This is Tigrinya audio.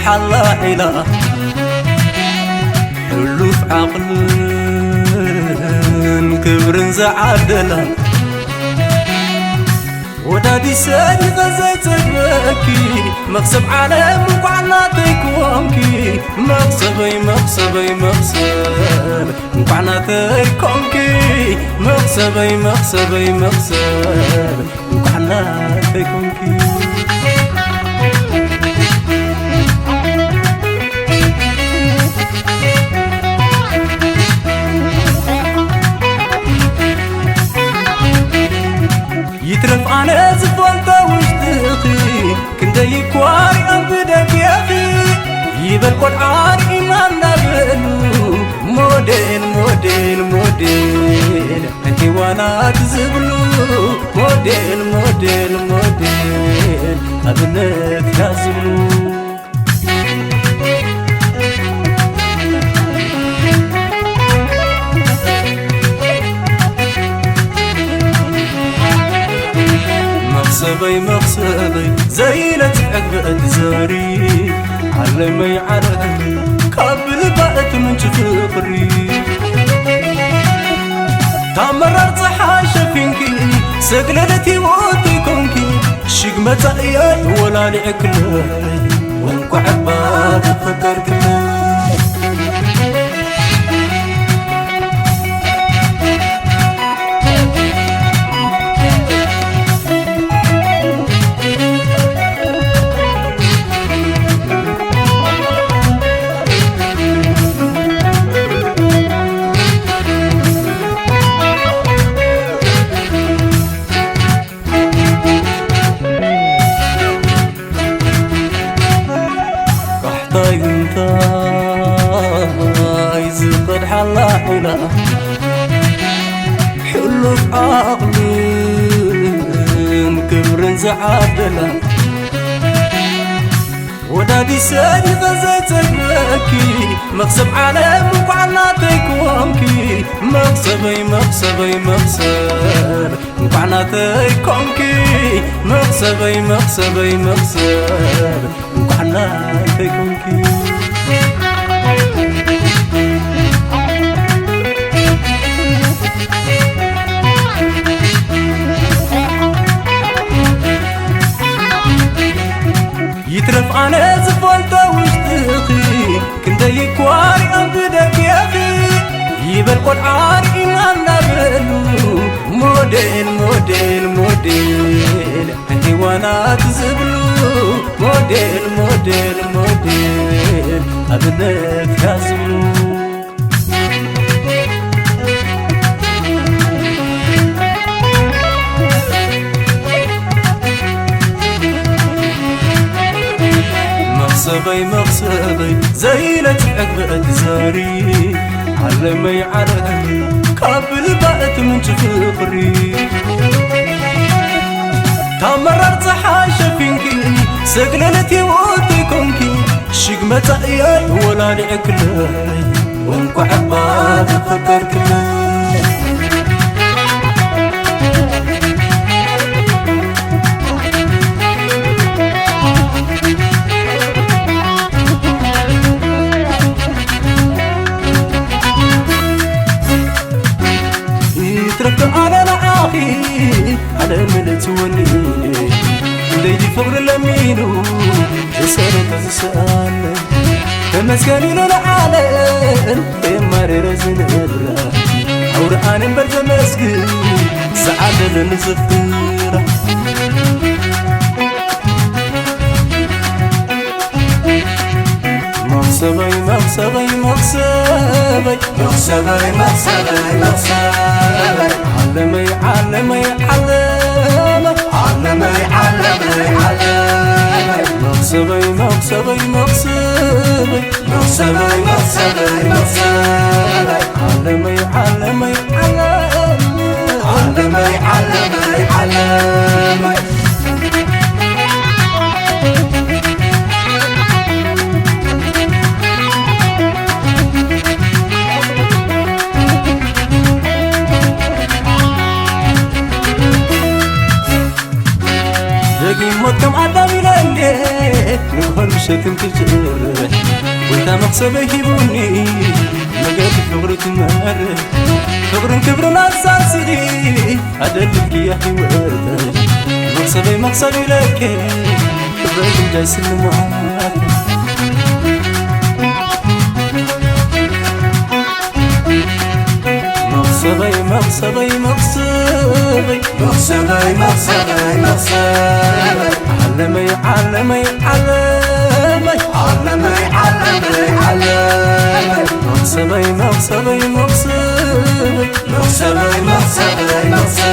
ሓላ ዒላ፣ ሕሉፍ ዓቕልን ክብርን ዝዓደላ፣ ወዳዲ ሰኒቐ ዘይጸግበኪ፣ መኽሰብ ዓለም እንኳዕ ናተይ ኮንኪ። መኽሰበይ፣ መኽሰበይ፣ መኽሰብ እንኳዕ ናተይ ኮንኪ። መኽሰበይ፣ መኽሰበይ፣ መኽሰብ እንኳዕ ናተይ ኮንኪ። ይትረፍ ኣነ ዝፈልጦ ውሽጥኺ፣ ክንደይ እኳ ሪኦም ብደገኺ። ይበል ቆልዓ ርኢና እናበሉ፣ ሞዴል፣ ሞዴል፣ ሞዴል፣ ሄዋናት ዝብሉ፣ ሞዴል፣ ሞዴል፣ ሞዴል፣ ኣብነት እያ ዝብሉ። መኽሰበይ፣ መኽሰበይ፣ ዘይለጽ ዕግበ እትዘሪ፣ ዓለመይ፣ ዓለመይ፣ ካብ ልባ እትምንጭ ፍቕሪ። ታመራር ፀሓይ ሸፊንኪ፣ ሰግለለት ህይወት ኮንኪ፣ ሽግ መጻእየ ወላሊ ዕክለይ፣ ወንቋዕ እባ ተፈቀርክለይ። ቃሕታይ እንታይ ዝቐድሓላ ዒላ፣ ሕሉፍ ዓቕልን ክብርን ዝዓደላ፣ ወዳዲ ሰኒቐ ዘይጸግበኪ፣ መኽሰብ ዓለም እንኳዕ ናተይ ኮንኪ። መኽሰበይ፣ መኽሰበይ፣ መኽሰብ እንኳዕ ናተይ ኮንኪ። መኽሰበይ፣ መኽሰበይ፣ መኽሰብ እንኳዕ ናተይ ኮንኪ። ይትረፍ ኣነ ዝፈልጦ ውሽጥኺ፣ ክንደይ እኳ ሪኦም ብደገኺ። ይበል ቆልዓ ርኢና እናበሉ፣ ሞዴል፣ ሞዴል፣ ሞዴል፣ ሄዋናት ዝብሉ፣ ሞዴል፣ ሞዴል፣ ሞዴል፣ ኣብነት እያ ዝብሉ። መኽሰበይ፣ መኽሰበይ፣ ዘይለጽ ዕግበ እትዘሪ፣ ዓለመይ፣ ዓለመይ፣ ካብ ልባ እትምንጭ ፍቕሪ። ታመራር ፀሓይ ሸፊንኪ፣ ሰግለለት ህይወት ኮንኪ፣ ሽግ መጻእየ ወላዲ ዕክለይ፣ ወንቋዕ እባ ተፈቀርክለይ። ይትረፍ ኣነ ንዓኺ ዓለም ልትወኒ፣ እንደይዲ ፍቕሪ ለሚኑ ብጸሎት ዝሰኣነ። ተመስገን ኢሉ ንዓለም የማርር ዝነብራ፣ ኣውርኣን እምበር ዘመስግን ዝዓለለኒ ዝፍራ። መኽሰበይ፣ መኽሰበይ፣ መኽሰበይ፣ መኽሰበይ፣ መኽሰበይ፣ መኽሰበይ፣ ዓለመይ፣ ዓለመይ፣ ዓለመይ፣ ዓለመይ፣ ዓለመይ፣ ዓለመይ፣ መኽሰበይ፣ መኽሰበይ፣ መኽሰበይ፣ መኽሰበይ፣ መኽሰበይ፣ መኽሰበይ፣ ዓለመይ፣ ዓለመይ፣ ዓለመይ፣ ዓለመይ፣ ዓለመይ፣ ዓለመይ። ደጊም ሞት ከም ኣዳሚለንዴ ንግሆን ምሸትን ክጭርሕ፣ ጎይታ መኽሰበይ ሂቡኒ፣ መገዲ ፍቕሪ ትመርሕ። ፍቕርን ክብርን ኣሳሲሪ፣ ኣደልድልክያ ህይወተይ። መኽሰበይ መኽሰብ ኢለኬ፣ ክብረይ ግንጃይ ስልማት። መኽሰበይ መኽሰበይ መኽሰበይ፣ መኽሰበይ መኽሰበይ መኽሰበይ፣ ዓለመይ ዓለመይ ዓለመይ፣ ዓለመይ ዓለመይ ዓለመይ፣ መኽሰበይ መኽሰበይ መኽሰበይ፣ መኽሰበይ መኽሰበይ መኽሰበይ።